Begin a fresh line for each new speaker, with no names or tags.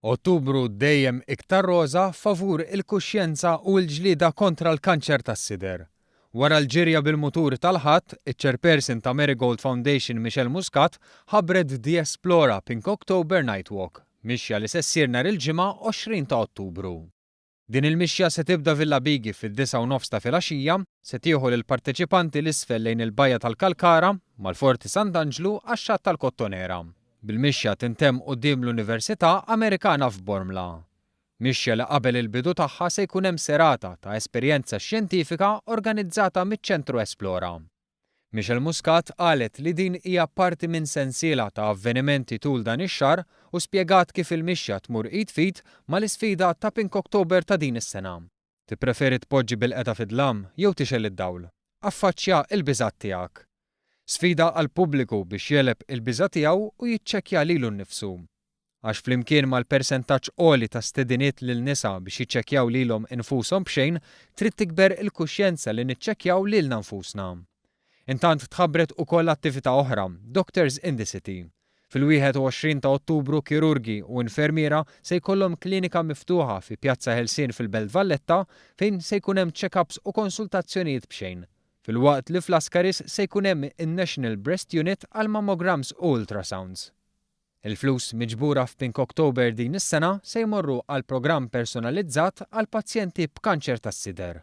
Ottubru dejjem iktar roża favur il-kuxjenza u l-ġlieda kontra l-kanċer tas-sider. Wara l-ġirja bil-mutur tal-Ħadd, iċ-Chairperson ta' Marigold Foundation Michelle Muscat ħabbret The Esplora Pink October Night Walk, mixja li se ssir nhar il-Ġimgħa 20 ta' Ottubru. Din il-mixja se tibda Villa Bigi fid-9:30 ta' filgħaxija, se tieħu lill-parteċipanti 'l isfel lejn il-Bajja tal-Kalkara, mal-Forti Sant'Anġlu għax-Xatt tal-Kottonera, bil-mixja tintemm quddiem l-Università Amerikana f'Bormla. Mixja li qabel il-bidu tagħha se jkun hemm serata ta' esperjenza xjentifika organizzata miċ-Ċentru Esplora. Michelle Muscat qalet li din hija parti minn sensiela ta' avvenimenti tul dan ix-xahar u spjegat kif il-mixja tmur id f'id mal-isfida ta' Pink October ta' din is-sena. Tippreferi tpoġġi bilqiegħda fid-dlam jew tixgħel id-dawl? Affaċċja l-biżgħat tiegħek. Sfida għall-pubbliku biex jegħleb il-biża' tiegħu u jiċċekkja lilu nnifsu. Għax flimkien mal-persentaġġ għoli ta' stediniet lil nisa biex jiċċekkjaw lilhom infushom b'xejn, trid tikber il-kuxjenza li niċċekkjaw lilna nfusna. Intant tħabbret ukoll attività oħra, Doctors in the City. Fil-21 ta' Ottubru kirurgi u infermiera se jkollhom klinika miftuħa fi Pjazza Ħelsien fil-Belt Valletta fejn se jkun hemm check-ups u konsultazzjonijiet b'xejn. Filwaqt li f'Lascaris se jkun hemm in-National Breast Unit għal mammograms u ultrasounds. Il-flus miġbura f'Pink October din is-sena se jmorru għal programm personalizzat għal pazjenti b'kanċer tas-sider.